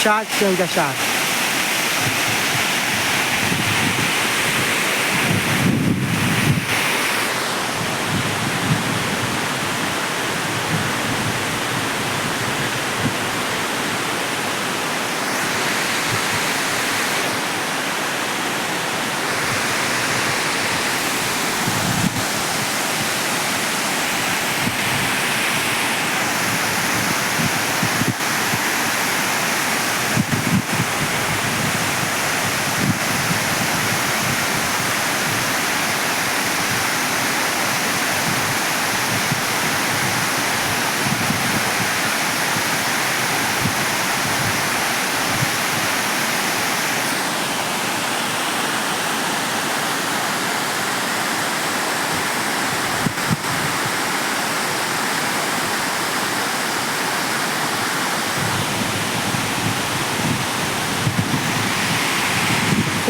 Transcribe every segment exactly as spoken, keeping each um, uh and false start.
Shad, shad, shad.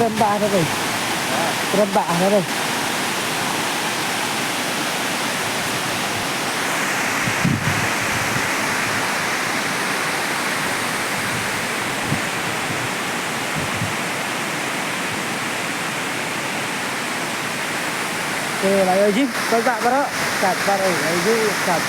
Trembah dah tu. Trembah dah tu. Te la ïoh jip, ko gak baroh, kat baroh, la ïoh jip, kat.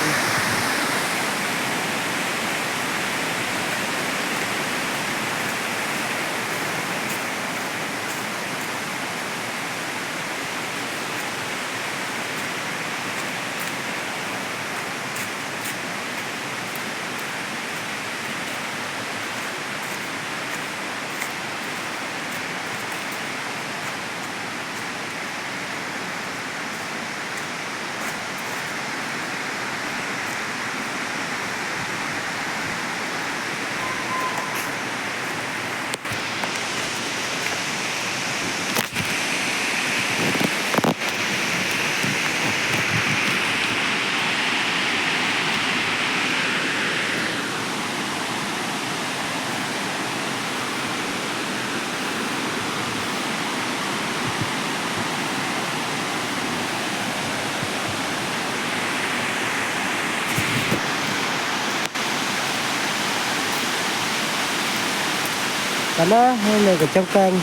Kane, kane ka jingkang.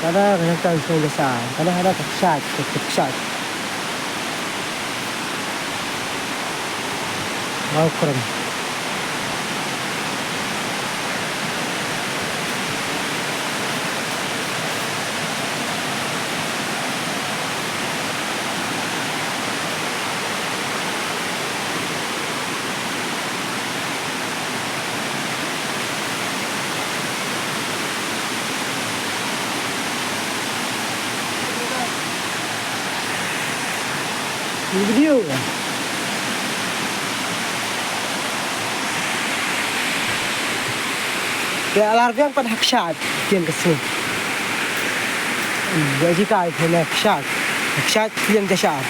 Kane ka jingkang sngewsih. Kane, kane ka kshaid, ka kshaid. Wow, kren. Video. Te alar biang pat ha kshaid, kien ka sngi. Ïa ji kai phi na kshaid. Kshaid kien ka shaid.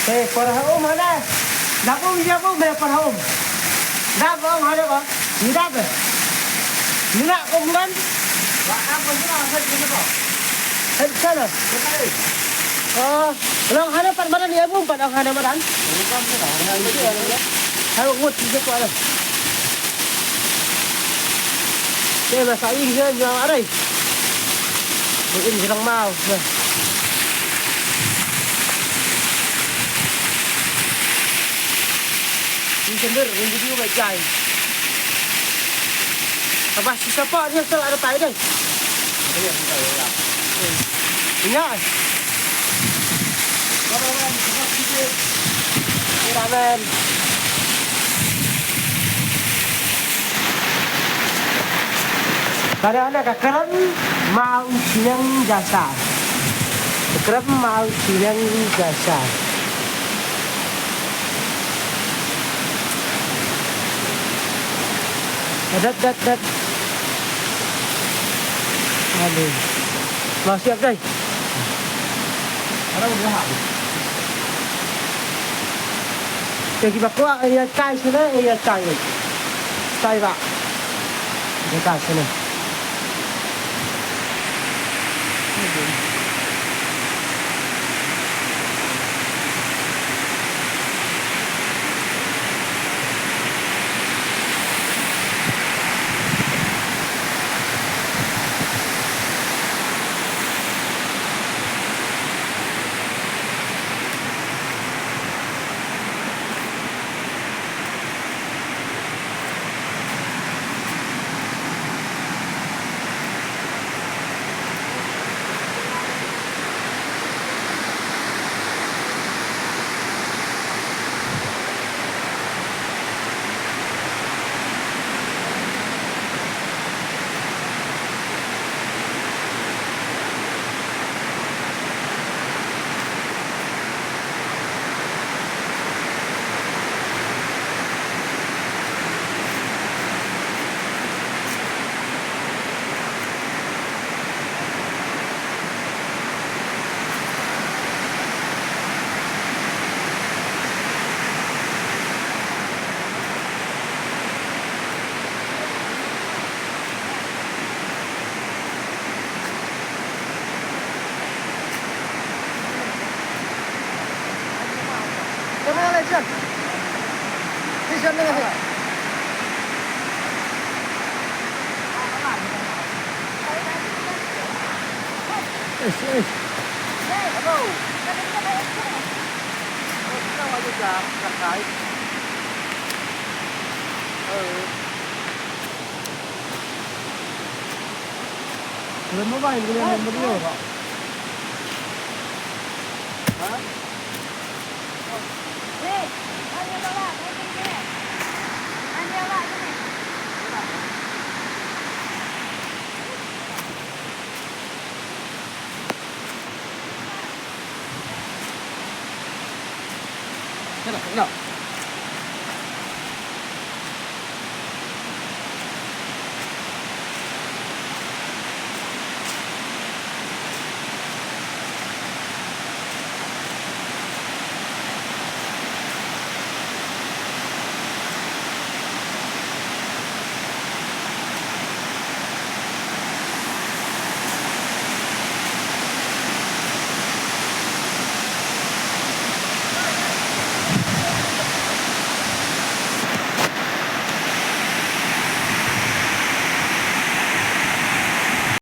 Te por ha um hane. Dap um, dap um, por ha um. Dap um hane ba. Ni dap. Ni nak um kan. Ba dap um ni ba. Hei sana. Oh, long hane pat madan ïa bum pat long hane madan. Hai ngut ni ko ada. Ïa, ba sa ing ïa, ïa, are. Ba ing jrong mau, ïa. Ing sendiri, ing video ba jai. Apa sisa pa dia sel ada tai deh. Nya. Amen. Ka dei na ka kren Mawsniang Jasa. Ka kren Mawsniang Jasa. Dat, dat, dat. Aduh. Masih ada. Ada berapa? Te kiba kwah ïa kai shane, ïa kai. Kai ba. Ïa kai shane.